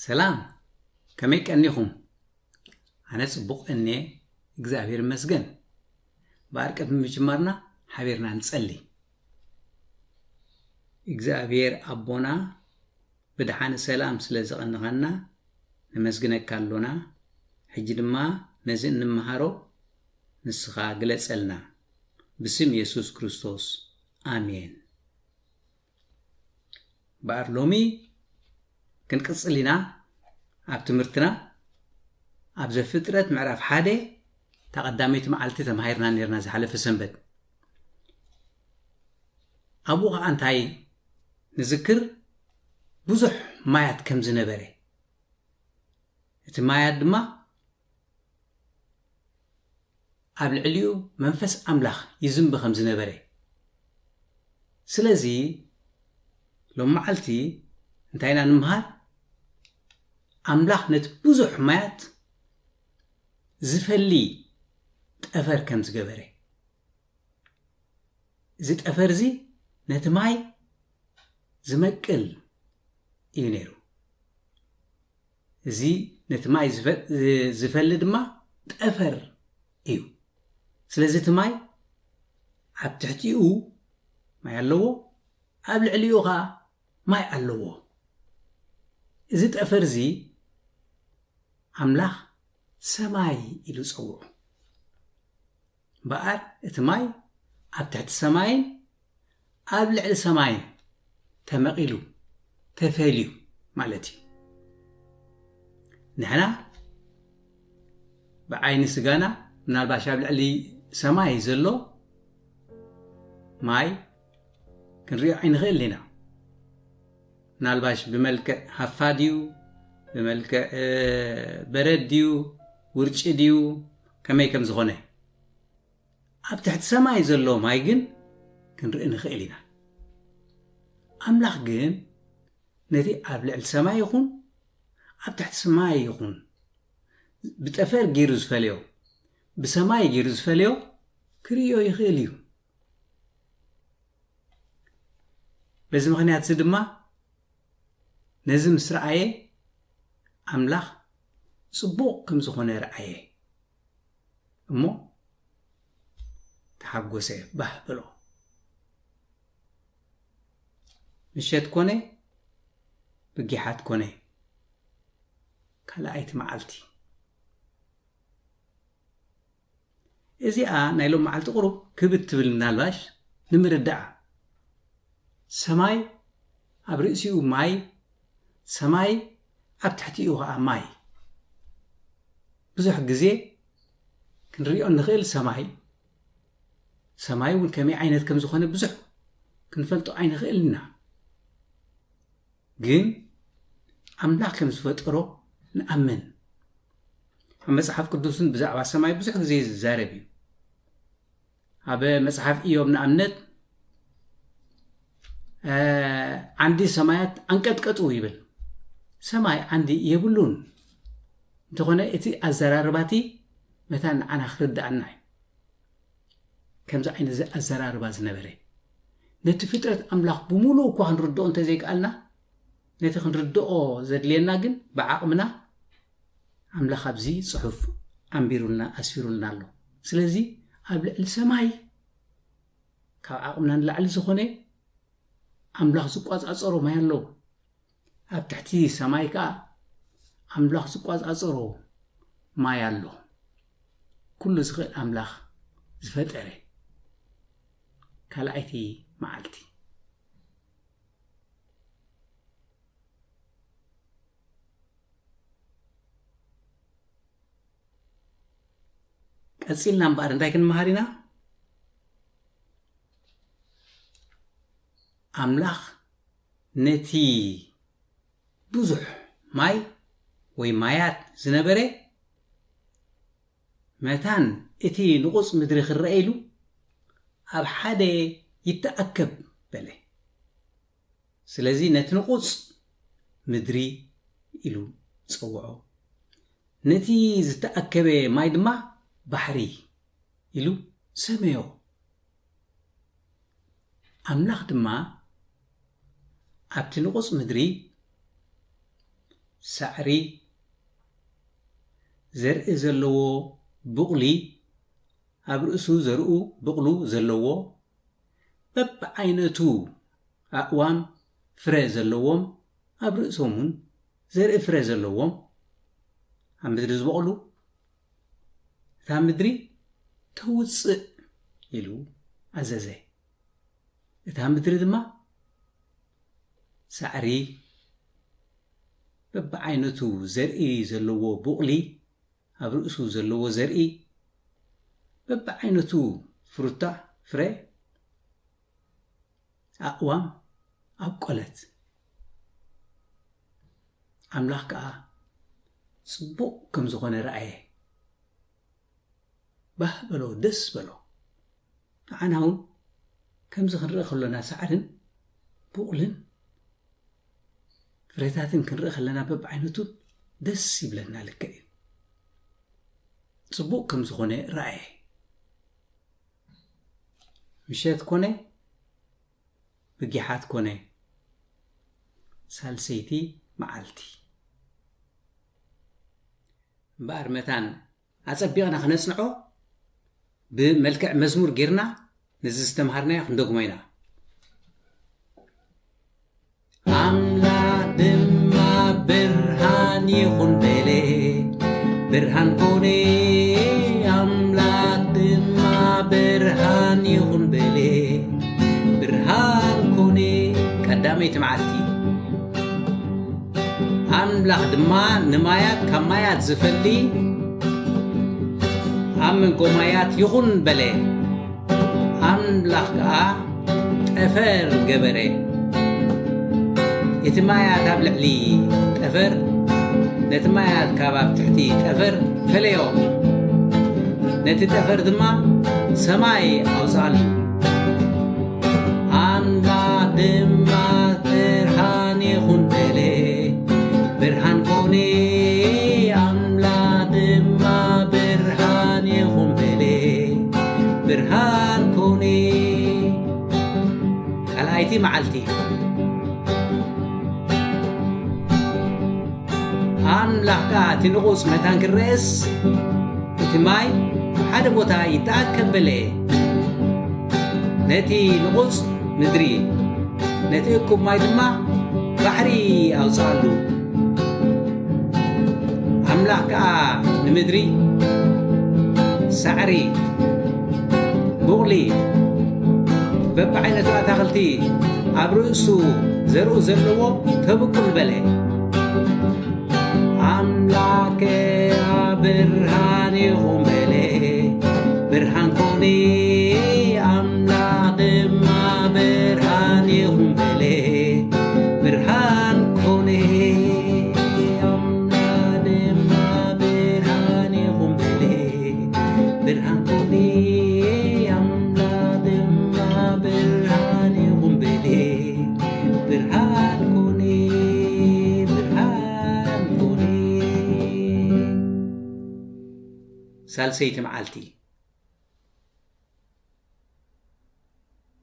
ሰላም፣ ከመይ ቀኒኹም? ኣነ ጽቡቕ እኔ፣ እግዚኣብሔር ይመስገን። እምበኣር ቅድሚ ምጅማርና ሓቢርና ንጸሊ። እግዚኣብሔር ኣቦና፣ ብድሓን ሰላም ስለ ዘቐነኻና ነመስግነካ ኣሎና። ሕጂ ድማ ነዚ እንመሃሮ ንስኻ ግለጸልና። ብስም የሱስ ክርስቶስ፣ ኣሜን። እምበኣር ሎሚ ክንቅጽል ኢና ኣብ ትምህርትና። ኣብ ዘፍጥረት ምዕራፍ ሓደ እታ ቀዳመይቲ መዓልቲ ተማሂርና ነርና ዝሓለፈ ሰንበት። ኣብኡ ኸኣ እንታይ ንዝክር? ብዙሕ ማያት ከም ዝነበረ፣ እቲ ማያት ድማ ኣብ ልዕሊኡ መንፈስ ኣምላኽ ይዝንቢ ከም ዝነበረ። ስለዚ ሎም መዓልቲ እንታይ ኢና ንምሃር? ኣምላኽ ነቲ ብዙሕ ማያት ዝፈሊ ጠፈር ከም ዝገበረ። እዚ ጠፈር እዚ ነቲ ማይ ዝመቅል እዩ ነይሩ። እዚ ነቲ ማይ ዝፈ-፣ ዝፈሊ ድማ ጠፈር እዩ። ስለዚ እቲ ማይ ኣብ ትሕቲኡ ማይ ኣለዎ፣ ኣብ ልዕሊኡ ኸዓ ማይ ኣለዎ። እዚ ጠፈር እዚ ኣምላኽ ሰማይ ኢሉ ጸውዑ። እምበኣር እቲ ማይ ኣብ ትሕቲ ሰማይን ኣብ ልዕሊ ሰማይን ተመቒሉ፣ ተፈልዩ ማለት እዩ። ንሕና ብዓይኒ ስጋና ምናልባሽ ኣብ ልዕሊ ሰማይ ዘሎ ማይ ክንሪኦ ኣይንኽእል ኢና። ምናልባሽ ብመልክዕ ሃፋ ድዩ፣ ብመልክዕ፣ እ፣ በረድ ድዩ፣ ውርጪ ድዩ፣ ከመይ ከም ዝኾነ። ኣብ ትሕቲ ሰማይ ዘሎ ማይ ግን ክንርኢ ንኽእል ኢና። ኣምላኽ ግን ነቲ ኣብ ልዕሊ ሰማይ ይኹን ኣብ ትሕቲ ሰማይ ይኹን ብጠፈር ገይሩ ዝፈልዮ፣ ብሰማይ ገይሩ ዝፈልዮ ክርእዮ ይኽእል እዩ። በዚ ምኽንያት እዚ ድማ ነዚ ምስ ረኣየ ኣምላኽ ጽቡቕ ከም ዝኾነ ረኣየ። እሞ ተሓጎሰ፣ ባህ በሎ። ምሸት ኮነ፣ ብጊሓት ኮነ፣ ካልኣይቲ መዓልቲ። እዚኣ ናይ ሎም መዓልቲ ቁሩብ ክብድ ትብል ምናልባሽ ንምርዳኣ። ሰማይ ኣብ ርእሲኡ ማይ፣ ሰማይ ኣብ ትሕቲኡ ኸዓ ማይ። ብዙሕ ግዜ ክንሪኦ እንኽእል ሰማይ፣ ሰማይ እውን ከመይ ዓይነት ከም ዝኾነ ብዙሕ ክንፈልጦ ኣይንኽእል ኢና። ግን ኣምላኽ ከም ዝፈጠሮ ንኣምን። ኣብ መጽሓፍ ቅዱስን ብዛዕባ ሰማይ ብዙሕ ግዜ ዝዛረብ እዩ። ኣብ መጽሓፍ ኢዮብ ንኣብነት፣ እ፣ ዓንዲ ሰማያት ኣንቀጥቀጡ ይብል። ሰማይ ዓንዲ የብሉን። እንተኾነ እቲ ኣዘራርባቲ መታን ንዓና ክርድኣና እዩ። ከምዚ ዓይነት ኣዘራርባ ዝነበረ፣ ነቲ ፍጥረት ኣምላኽ ብምሉኡ እኳ ክንርድኦ እንተዘይከኣልና፣ ነቲ ክንርድኦ ዘድልየና ግን ብዓቕምና ኣምላኽ ኣብዚ ጽሑፍ ኣንቢሩልና፣ ኣስፊሩልና ኣሎ። ስለዚ ኣብ ልዕሊ ሰማይ ካብ ዓቕምና ንላዕሊ ዝኾነ ኣምላኽ ዝቋጻጸሮ ማይ ኣሎ። ኣብ ትሕቲ ሰማይ ከኣ ኣምላኽ ዝቋጻጸሮ ማይ ኣሎ። ኩሉ ዝኽእል ኣምላኽ ዝፈጠረ ካልኣይቲ መዓልቲ። ቀጺልና እምበኣር እንታይ ክንመሃር ኢና? ኣምላኽ ነቲ ብዙሕ ማይ ወይ ማያት ዝነበረ መታን እቲ ንቑጽ ምድሪ ክረኣየሉ ኣብ ሓደ ይተኣከብ በለ። ስለዚ ነቲ ንቑጽ ምድሪ ኢሉ ጸውዖ። ነቲ ዝተኣከበ ማይ ድማ ባሕሪ ኢሉ ሰመዮ። ኣምላኽ ድማ ኣብቲ ንቑጽ ምድሪ ሳዕሪ፣ ዘርኢ ዘለዎ ቡቕሊ፣ ኣብ ርእሱ ዘርኡ ብቕሉ ዘለዎ፣ በብዓይነቱ ኣእዋም ፍረ ዘለዎም፣ ኣብ ርእሶም እውን ዘርኢ ፍረ ዘለዎም፣ ኣብ ምድሪ ዝበቕሉ፣ እታ ምድሪ ተውፅእ ኢሉ ኣዘዘ። እታ ምድሪ ድማ ሳዕሪ፣ በብዓይነቱ ዘርኢ ዘለዎ ቡቕሊ፣ ኣብ ርእሱ ዘለዎ ዘርኢ፣ በብዓይነቱ ፍሩታ ፍረ፣ ኣእዋም ኣብቆለት። ኣምላኽ ከኣ ጽቡቕ ከም ዝኾነ ረኣየ። ባህ በሎ፣ ደስ በሎ። ንዓና እውን ከምዚ ክንርኢ ከሎና ሳዕርን ቡቕልን ፍረታትን ክንርኢ ከለና በብዓይነቱ ደስ ይብለና። ልክዕ እዩ። ጽቡቕ ከም ዝኾነ ረኣየ። ምሸት ኮነ፣ ብጊሓት ኮነ፣ ሳልሰይቲ መዓልቲ። እምበኣር መታን ኣጸቢቕና ክነጽንዖ፣ ብመልክዕ መዝሙር ጌርና ነዚ ዝተምሃርናዮ ክንደግሞ ኢና። ኣምላኽ ድማ ብርሃን ይኹን በለ፣ ብርሃን ኮነ። ኣምላኽ ድማ ብርሃን ይኹን በለ፣ ብርሃን ኮነ። ቀዳመይቲ መዓልቲ። ኣምላኽ ድማ ንማያት ካብ ማያት ዝፈልይ፣ ኣብ መንጎ ማያት ይኹን በለ። ኣምላኽ ከኣ ጠፈር ገበረ። እቲ ማያት ኣብ ልዕሊ ጠፈር፣ ነቲ ማያት ካብ ኣብ ትሕቲ ጠፈር ፈለዮ። ነቲ ጠፈር ድማ ሰማይ ኣውጽኣሉ። ኣምላኽ ድማ ብርሃን ይኹን በለ፣ ብርሃን ኮነ። ኣምላኽ ድማ ብርሃን ይኹን በለ፣ ብርሃን ኮነ። ካልኣይቲ መዓልቲ። ኣምላኽ ከኣ እቲ ንቑጽ መታን ክረኤስ፣ እቲ ማይ ሓደ ቦታ ይተኣከብ በለ። ነቲ ንቑጽ ምድሪ፣ ነቲ እኩብ ማይ ድማ ባሕሪ ኣውጽኣሉ። ኣምላኽ ከኣ ንምድሪ ሳዕሪ፣ ቡቕሊ፣ በብዓይነቱ ኣታኽልቲ ኣብ ርእሱ ዘርኡ ዘለዎ ተብቁል በለ። ኣምላኽ ከኣ ብርሃን ይኹን በለ፣ ብርሃን ኮነ። ኣምላኽ ድማ ብርሃን ይኹን በለ፣ ብርሃን ኮነ። ኣምላኽ ድማ ብርሃን ይኹን በለ፣ ብርሃን ኮነ። ኣምላኽ ድማ ብርሃን ይኹን በለ፣ ብርሃን ኮነ፣ ብርሃን ኮነ። ሳልሰይቲ መዓልቲ።